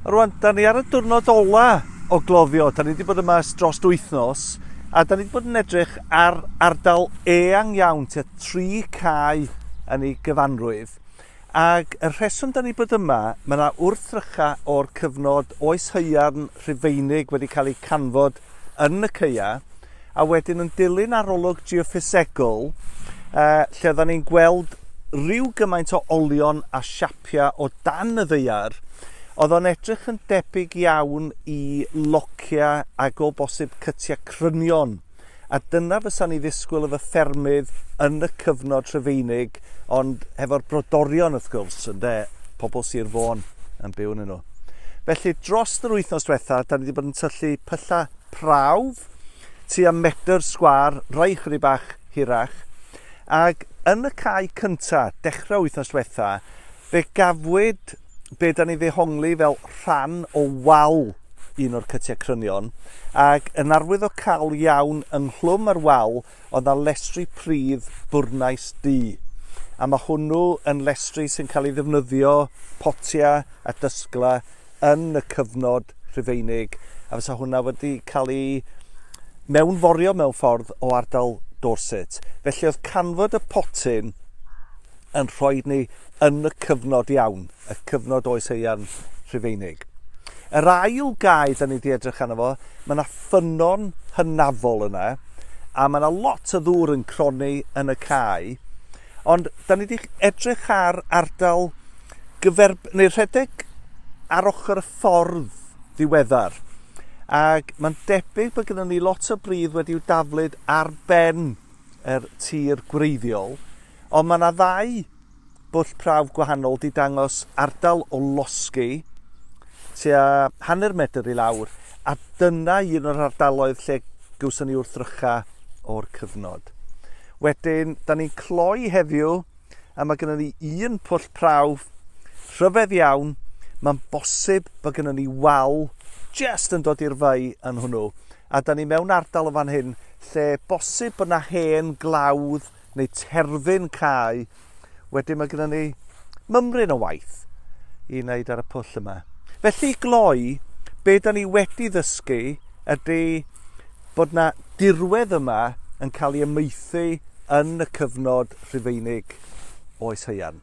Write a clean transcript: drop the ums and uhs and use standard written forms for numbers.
Rwan, da ni ar y diwrnod ola o gloddio. Da ni wedi bod yma ers dros wythnos, a da ni wedi bod yn edrych ar ardal eang iawn, tua 3 cae yn ei gyfanrwydd. Ac y rheswm da ni bod yma, mae yna wrthrychau o'r cyfnod oes haearn Rhufeinig wedi cael eu canfod yn y caeau, a wedyn yn dilyn arolwg geoffisegol, uh, lle oedden ni'n gweld rhyw gymaint o olion a siapiau o dan y ddaear, oedd o'n edrych yn debyg iawn i lociau ac o bosib cytiau crynion. A dyna fysa ni ddisgwyl efo ffermydd yn y cyfnod Rhufeinig, ond hefo'r brodorion wrth gwrs, ynde, pobl Sir Fôn yn byw yn nhw. Felly dros yr wythnos diwetha, da ni wedi bod yn tyllu pyllau prawf, tua medr sgwâr, rai chydig bach hirach, ac yn y cae cynta, dechrau wythnos diwetha, fe gafwyd be da ni ddehongli fel rhan o wal un o'r cytiau crynion, ac yn arwyddocaol iawn ynghlwm â'r wal oedd 'na lestri pridd bwrnais du. A mae hwnnw yn lestri sy'n cael ei ddefnyddio, potiau a dysglau, yn y cyfnod Rhufeinig, a fysa hwnna wedi cael ei mewnforio mewn ffordd o ardal Dorset. Felly oedd canfod y potyn yn rhoi ni yn y cyfnod iawn, y cyfnod oes haearn Rhufeinig. Yr ail gae da ni wedi edrych arno fo, mae yna ffynnon hynafol yna, a mae yna lot o ddŵr yn cronni yn y cae, ond da ni wedi edrych ar ardal gyferb... neu rhedeg ar ochr y ffordd ddiweddar, ac mae'n debyg bod gennym ni lot o bridd wedi'w daflud ar ben yr tir gwreiddiol, ond mae yna ddau bwll prawf gwahanol 'di dangos ardal o losgi tua hanner medr i lawr, a dyna un o'r ardaloedd lle gawson ni wrthrychau o'r cyfnod. Wedyn, da ni'n cloi heddiw, a mae gennym ni un pwll prawf rhyfedd iawn. Mae'n bosib bod gennym ni wal jyst yn dod i'r fai yn hwnnw. A da ni mewn ardal o fan hyn lle bosib bod na hen glawdd neu terfyn cae. Wedyn mae gennym ni mymryn o waith i wneud ar y pwll yma. Felly i gloi, be da ni wedi ddysgu ydy bod na dirwedd yma yn cael ei amaethu yn y cyfnod Rhufeinig oes haearn.